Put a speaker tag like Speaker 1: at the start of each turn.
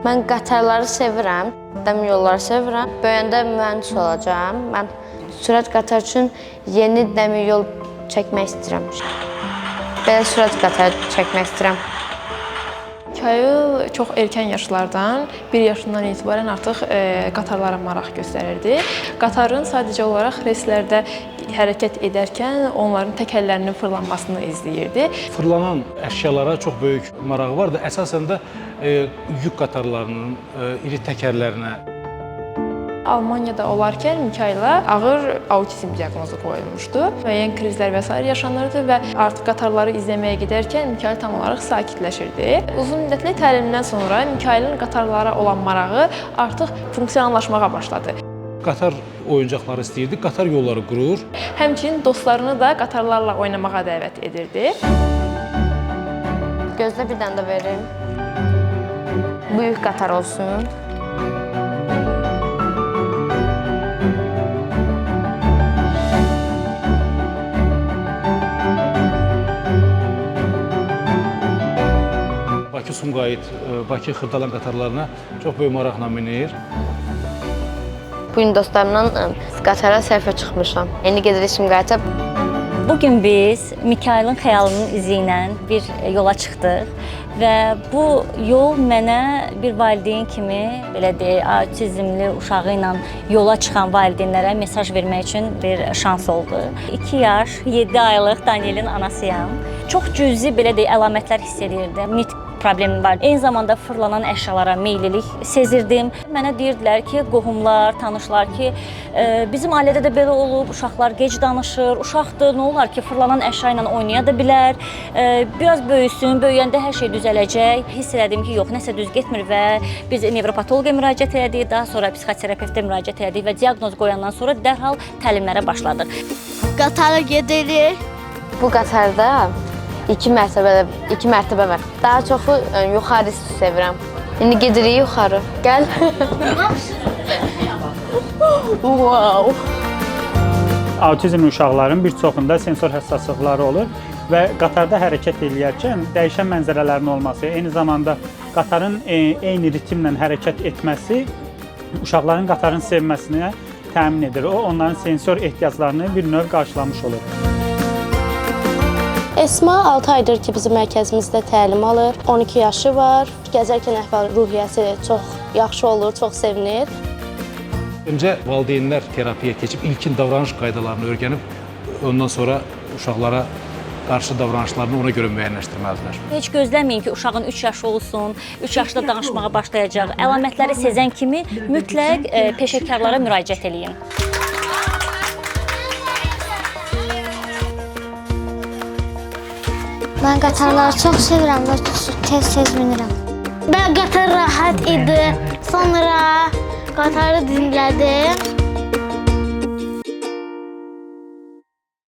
Speaker 1: Mən qatarları sevirəm, dəmir yolları sevirəm. Böyüyəndə mühəndis olacağam. Mən sürət qatar üçün yeni dəmir yol çəkmək istəyirəm. Belə sürət qatarı çəkmək istəyirəm.
Speaker 2: Mikayıl çox erkən yaşlardan, 1 yaşından etibarən artıq qatarlara maraq göstərirdi. Qatarın sadəcə olaraq relslərdə hərəkət edərkən onların təkərlərinin fırlanmasını izləyirdi.
Speaker 3: Fırlanan əşyalara çox böyük marağı vardı. Əsasən də yük qatarlarının iri təkərlərinə.
Speaker 2: Almaniyada olarkən Mikayıla ağır autizm diaqnozu qoyulmuşdu. Müəyyən krizlər və sair yaşanırdı və artıq qatarları izləməyə gedərkən Mikayıl tam olaraq sakitləşirdi. Uzun müddətli təlimdən sonra Mikayılın qatarlara olan marağı artıq funksionallaşmağa başladı.
Speaker 3: Qatar oyuncaqları istəyirdi, qatar yolları qurur.
Speaker 2: Həmçinin dostlarını da qatarlarla oynamağa dəvət edirdi.
Speaker 1: Gözlə bir dənə də verim. Böyük qatar olsun.
Speaker 3: Bakı-Sumqayıt, Bakı-Xırdalan qatarlarına çox böyük maraqla minir.
Speaker 1: Bugün dostlarımla qatara sərfə çıxmışam. İndi gedirik Sumqayıta.
Speaker 4: Bugün biz Mikayılın xəyalının izi ilə bir yola çıxdıq və bu yol mənə bir valideyn kimi, belə deyək, autizmli uşağı ilə yola çıxan valideynlərə mesaj vermək üçün bir şans oldu. 2 yaş, 7 aylıq Danielin anasıyam. Çox cüzi, belə deyək, əlamətlər hiss edirdim. Nitq problemi var. Eyni zamanda fırlanan əşyalara meyillilik sezirdim. Mənə deyirdilər ki, qohumlar, tanışlar ki, bizim ailədə də belə olub, uşaqlar gec danışır, uşaqdır, nə olar ki, fırlanan əşya ilə oynaya da bilər, biraz böyüsün, böyüyəndə hər şey düzələcək. Hiss elədim ki, yox, nəsə düz getmir və biz nevropatoloqa müraciət elədik, daha sonra psixoterapevtə müraciət elədik və diaqnoz qoyandan sonra dərhal təlimlərə başladıq.
Speaker 5: Qatara gedirik.
Speaker 1: Bu qatarda iki mərtəbə var. Daha çoxu yuxarı sevirəm. İndi gedirik yuxarı. Gəl. Wow.
Speaker 6: Autizmli uşaqların bir çoxunda sensor həssaslıqları olur və qatarda hərəkət eləyərkən dəyişən mənzərələrin olması, eyni zamanda qatarın eyni ritmlə hərəkət etməsi uşaqların qatarın sevməsinə təmin edir. O, onların sensor ehtiyaclarını bir növ qarşılamış olur.
Speaker 7: Esma 6 aydır ki, bizim mərkəzimizdə təlim alır. 12 yaşı var. Gəzərkən əhval-ruhiyyəsi çox yaxşı olur, çox sevinir.
Speaker 3: Öncə valideynlər terapiyaya keçib ilkin davranış qaydalarını öyrənib, ondan sonra uşaqlara qarşı davranışlarını ona görə müəyyənləşdirməlidirlər.
Speaker 4: Heç gözləməyin ki, uşağın 3 yaşı olsun, 3 yaşda danışmağa başlayacaq. Əlamətləri sezən kimi mütləq peşəkarlara müraciət eləyin.
Speaker 5: Mən qatarları çox sevirəm və tez-tez minirəm. Mən qatar rahat idi. Sonra qatarı dinlədim.